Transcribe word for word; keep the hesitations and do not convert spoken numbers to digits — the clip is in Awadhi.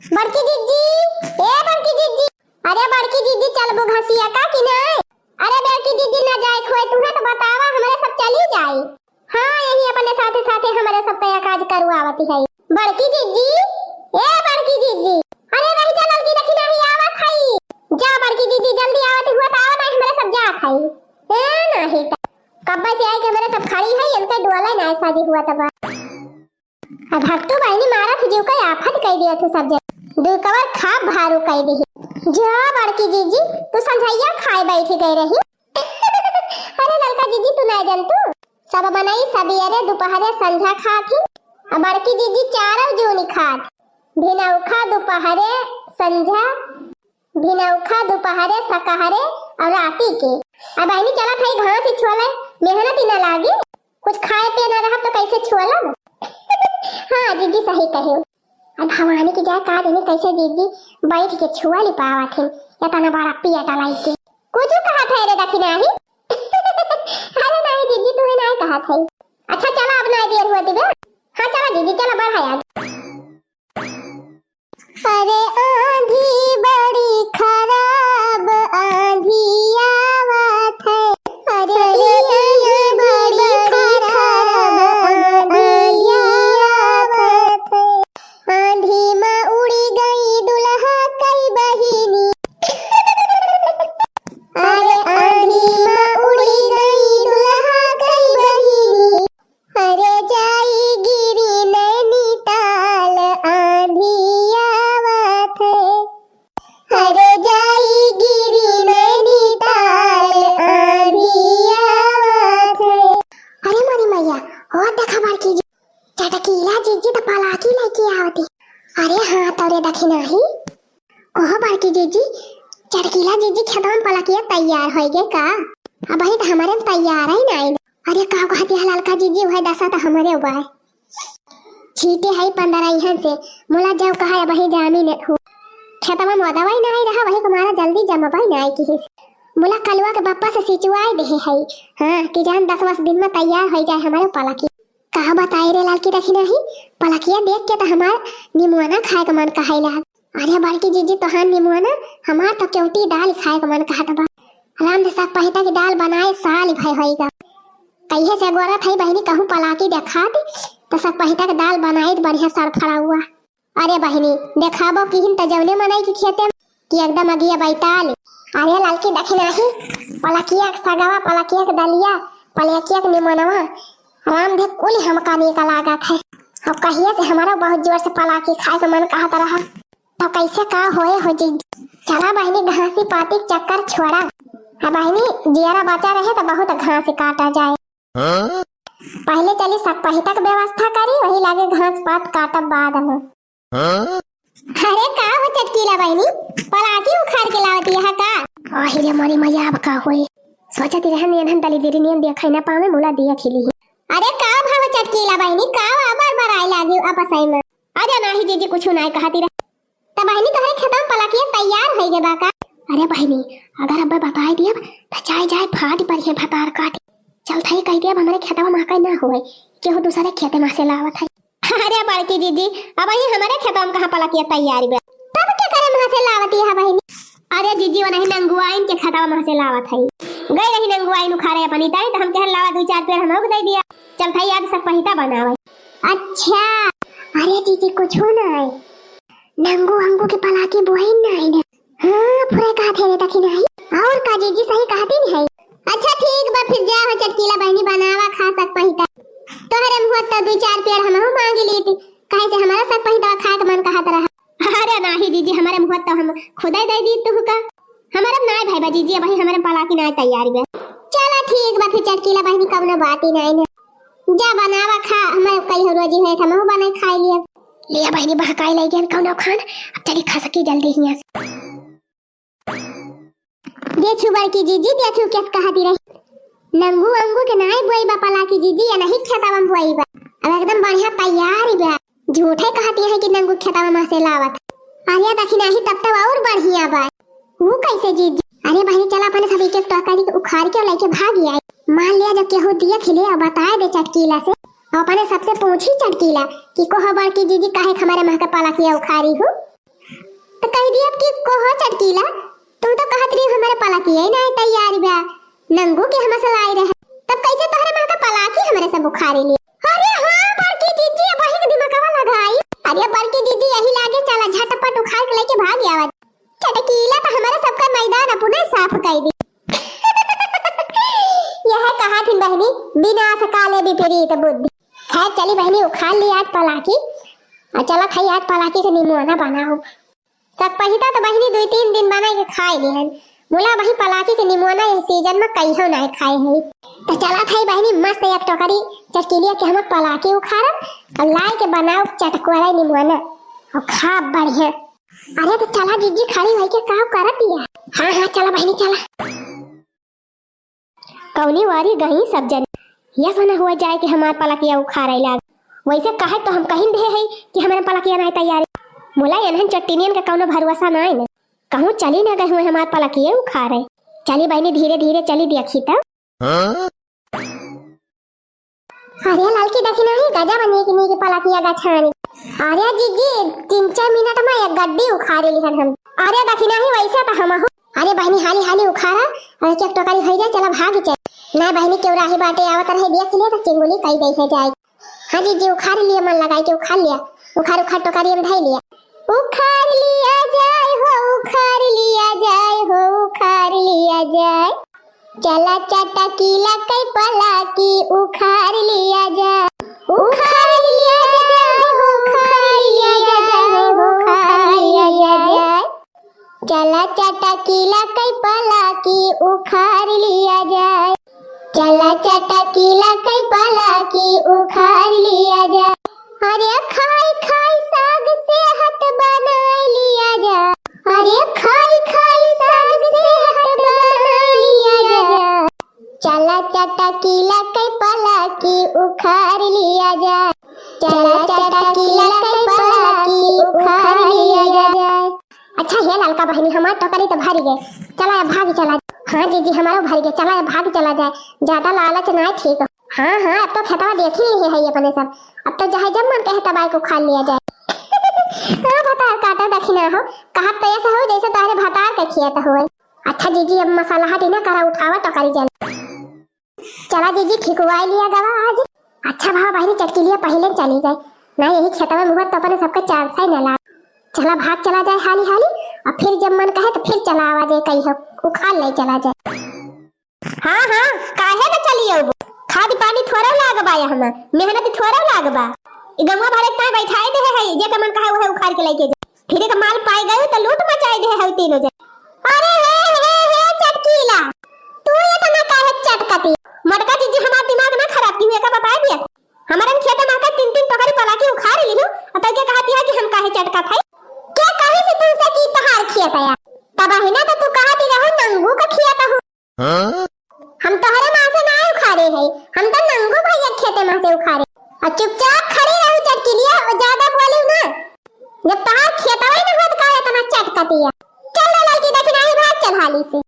बड़की जिज्जी, ए बड़की जिज्जी, अरे बड़की जिज्जी, चलबू घसिया का कि नाई? अरे बड़की जिज्जी, ना जाए खोए तुहे तो बतावा, हमरे सब चली जाई। हाँ, यही अपने साथे साथे हमरे सब कया काज करवावती है। बड़की जिज्जी, ए बड़की जिज्जी, अरे रही जा ललकी, देखी नाही आवत है। जा बड़की जिज्जी, जल्दी आवत हुआ तो आवा, नाही हमरे सब जात है। ए नाही तो कब्बे से आई के हमरे सब खड़ी है, इनके डोले नाही साजी हुआ तब। अब भक्तू बहिनी मारा थी जीव का आफत कह दिया तू सब जन। दू कवर खा भारू कह दी। जा बड़की जिज्जी, तू संझैया खाए बैठी गई रही। अरे ललका जिज्जी, तू ना जन तू। सब मनई सबेरे, दुपहरे, संझा खात ही। अब बड़की जिज्जी चारों जूनी खात। भिनौखा, दुपहरे, संझा, भिनौखा, दुपहरे, सकहरे और राती के। अब बहिनी चलत है घास ही छोले, मेहनत ही ना लागी। कुछ खाए पिए ना रहब तो कैसे छोलब? हाँ जिज्जी सही कहे। अब भवानी की जाए का जाने कैसे जिज्जी बैठ के छुआ ली पावत है, इतना बड़ा पिया डलाई के। कुछ कहा थे रे दखिनाही? अरे नाही जिज्जी, तुहे नाही कहा थे। अच्छा चला, अब नाही देर हुआ दिबे। हाँ चला जिज्जी, चला बढ़ा यार। अरे आंधी बड़ी खराब आंधी आवत है। अरे आंधी बड़ी खराब आंधी आवत है। आंधी में उड़ी गई दुल्हा कई बहिनी। अरे आंधी में उड़ी गई दुल्हा कई बहिनी। अरे जाई गिरी नैनीताल आंधी आवत है। अरे जाई गिरी नैनीताल आंधी आवत है। अरे मोरी मैया, हो देखा बड़की जी, चटकीला जिज्जी तो पलाकी लेके आवती। अरे हाँ तोरे दखिनाही। कहो बड़की जिज्जी, चटकीला जिज्जी खेतवा में पलकिया तैयार होई गे का? अबही तो हमरे में तैयार ही नाही। अरे का कहती है ललका जिज्जी, वह दशा तो हमरे हुआ है। छीटे है पंद्रह इहन से, मुला जब कहा अबही जामी ने हो। खेतवा में दवाई नाही रहा, वही तुम्हारा जल्दी जमवाई नाही किहिस। मुला कलुआ के बप्पा से सिंचवाई देहे है। हाँ, कि जान दस बीस दिन में तैयार होई जाए हमारे पलकी। का बताई रे ललकी दखिनाही, पलकिया देख के तो हमार निमुआना खाए के मन कहाई लाग। अरे बड़की जिज्जी, तोहार निमुआना, हमार तो केवटी दाल खाए के मन कहत बा। राम दे सक पहिता की दाल बनाए साल भय होई गा। कहिए से गोरत है बहिनी, कहूँ पलाकी देखात, तो सक पहिता के दाल बनाए बढ़िया सरफड़ा हुआ। अरे बहिनी, देखाबो किहिन त जौने मनई के खेते में कि एकदम अगिया बैताल। अरे ललकी दखिनाही, पलकिया के सगवा, पलकिया के दलिया, पलकिया के निमनवा, राम दे कुल हमका नीक लागत है। अब कहिए से हमारा बहुत जोर से पलाकी खाए के मन कहत रहा। तो कैसे का होए हो जी? चला बहिनी, घासी पाती के चक्कर छोड़ा। अब बहिनी, जियरा बचा रहे तो बहुत घास काटा जाए। हाँ? पहले चली सक पहिता के व्यवस्था करी, वही लागे घास पात काटब बाद में। हाँ? अरे का हो चटकीला बहिनी, पलाकी उखाड़ के लावती है का? आही रे मोरी मैया, अब का होई? सोचती रहन एनहन दली दीदी नियन देखे ना पावे, मुला दिया खिली ही। अरे का भाव चटकीला बहिनी, का आबर बराई लागी आपसई में? अरे नाही जीजी, कुछ नाही कहती रहे। त बहिनी, तोहरे खेतवा में पलकिया तैयार होई गे बा का? अरे बहिनी, अगर अब्बे बताई दियब, त जाए जाए फाट पर है भतार काट। चल थाई कह दियब, हमरे खेतवा में मकई ना होए, केहू दूसरे खेते में से लावत है। अरे बड़की जीजी, अब ये हमरे खेतवा में कहाँ पलकिया तैयार बा? तब के करे में से लावती है बहिनी? अरे जीजी, वो नहीं नंगुआइन के खेतवा में से लावत है। गई रही नंगुआइन उखाड़े अपनी ताई, त हम कहन लावा दू चार पेड़ हमहू के दे दिया। चल थाई आज सक पहिता बनावे। अच्छा, अरे जीजी, कुछ ना है। नंगू अंगू के पलाकी बोहिन नाही ना। हाँ, फुरे कहा थे रे दखिनाही। और का जीजी सही कहती नहीं है। अच्छा ठीक बा, फिर जा हो चटकीला बहिनी, बनावा खा सक पहिता। तोहरे मुँह तो दू चार पेड़ हमहू मांग लीती, काहे से हमारा सक पहिता खा के मन कहत रहा। अरे नाही जीजी, हमारे मुँह तो हम खुदे दे दी तुहका। हमारे नाय भाई बा जीजी, अबही हमारे पलाकी नाय तैयार बा। चला ठीक बा, फिर चटकीला बहिनी कौनो बात ही नाय ना। जा बनावा खा, हमारे कई हो रोजी है, हमहू बनाई खाई लिया। लिया बहिनी बहकाई लई गन कौनो खान, अब चली खा सकी जल्दी हियां से। देखू बड़की जीजी, देखू कैसे कहती रही, नंगू अंगू के नाय बोई बा पलाकी जीजी, ये नहीं खेतवा में बोई बा। अब एकदम बढ़िया तैयार ही बा। झूठे कहती है कि नंगू खेतवा में से लावत। अरे दखिनाही, तब तो और बढ़िया बा। वो कैसे जीजी? अरे बहिनी, चला अपने सब एक एक टोकरी के उखाड़ के लेके भाग आई। मान लिया जब केहू दिया खिले और बताए दे चटकीला से, और अपने सबसे पूछी चटकीला कि कोह बड़की जीजी काहे हमारे मह के पलकिया उखाड़ी हूँ? तो कह दिया कि कहो चटकीला, तू तो कहत रही हमरे पलकिया ही नाहीं तैयार बा, नंगू के हमसे लाई रहे, तब कैसे तोहरे माँ का पलाकी हमरे सब उखारे लिए? अरे हाँ बड़की जीजी, वही के दिमागवा लगाई। अरे बड़की जीजी, यही लागे, चला झटपट उखार के लेके भाग आवा। चटकीला तो हमारे सबका मैदान अपने साफ कर दी। यह कहा थी बहनी, विनाश काले विपरीत बुद्धि। खैर चली बहनी, उखार ली आज पलाकी, और चला खाई आज पलाकी के निमोना बनाओ। सकपहिता तो बहिनी दुई तीन दिन बनाई के खाए लिहन। मुला वही पलाकी के निमोना यह सीजन में कहियो नाहीं खाए हई। तो चला थाई बहिनी मस्त एक टोकरी चटकीलिया के हम पलाकी उखाड़ब और लाई के बनाओ चटकोरा निमोना और खाब बढ़िया। अरे तो चला जीजी खड़ी होई के का करत दिया। हाँ हाँ चला बहिनी चला। कौनी वारी गई सब जन, यस न हुआ जाए कि हमार पलकिया उखाड़े लाग। वैसे कहे तो हम कहिन दे है कि हमारे पलकिया नाहीं तैयार। मुला एनहन चट्टिनियन का कौनो भरोसा नाहीं न, कहूँ चली न गए हुए हमार पलकिया उखाड़े। चली बहिनी धीरे धीरे चली देखी तब। हाँ? अरे ललकी देखी नहीं, गजब नीक नीक पलकिया गछानी। अरे जीजी, तीन चार मिनट में एक गड्डी उखाड़ी लिहन हम। अरे देखी नहीं, वैसे तो हम हो। अरे बहिनी, हाली हाली उखाड़ा, और एक एक टोकरी हो जाए, चला भाग चल। ना बहिनी, केहू राही बाटे आवत रहे, देख लिया तो चिंगुली कई दे है जाए। हाँ जीजी, उखाड़ लिया, मन लगाई के उखाड़ लिया, उखाड़ उखाड़ टोकरी में धई लिया। उखाड़ लिया जाए हो, उखाड़ लिया जाए हो, उखाड़ लिया जाए। चला चटकीला कई पलाकी उखाड़ लिया जाए, उखाड़ लिया जाए, उखाड़ लिया जाए, उखाड़ लिया जाए। चला चटकीला कई पलाकी उखाड़ लिया जाए, चला चटकीला कई पलाकी उखाड़ लिया जाए। अरे खाई खाई साग सेहत बनाए लिया जाए, अरे खाई खाई साग सेहत बनाए लिया जाए। चला चटकीला कई पलाकी उखाड़ लिया जाए, चला चटकीला कई पलाकी उखाड़ लिया जाए। अच्छा हे ललका बहिनी, हमार टोकरी तो भरी गए, चला अब भाग चला। हाँ जीजी, हमारो भरी गए, चला अब भाग चला जाए, ज्यादा लालच ना ठीक हो। हाँ हाँ, अब तो खेतवा देखी लिए है अपने सब, अब तो चाहे जब मन कहे तब आए को खा लिया जाए। हाँ भतार काटा दखिना हो, कहत तो ऐसा हो जैसे तारे भतार के खियत हो। अच्छा जीजी, अब मसाला हटी ना करा, उठावा टोकरी जल। चला जीजी, खिकुआई लिया गवा आज। अच्छा भाव बहिनी, चटकीलिया पहिले चली गए ना, यही खेतवा में हुआ तो अपने सबका चांस ही न लाग। चला भाग चला जाए हाली हाली, और फिर जब मन कहे तो फिर चला आवा जाए, कहीं हो उखाड़ ले चला जाए। हाँ हाँ, काहे न चली अबू, खाद पानी थोड़ा लाग बा, यहाँ मेहनत थोड़ा लाग बा। ई गंगवा भरे ताए बैठाए दे है, जे के मन कहे वह उखाड़ के लेके जा। फिर एक माल पाए गए तो लूट मचाए दे है तीनों जन। अरे हे हे हे चटकीला, तू इतना काहे चटकती? मटका जीजी हमार दिमाग ना खराब की हुए का बता दिया। हमारे खेत में आकर तीन तीन टोकरी पलाकी उखाड़ ली हूँ, और तो क्या कहती है कि हम काहे चटकत है? क्या कही से तुमसे की तहार खेत आया? तबाही ना तो तू कहती रहो नंगू का खेत हो। हाँ? हम तोहरे माँ से ना उखाड़े है, हम तो नंगू भैया खेते माँ से उखाड़े। और चुपचाप खड़ी रहू चटकीलिया, और ज्यादा बोली ना। जब तहार खेतवा ही ना होत का इतना चटकतिया। चल रे लड़की, देखी नहीं भाग चल हाली से।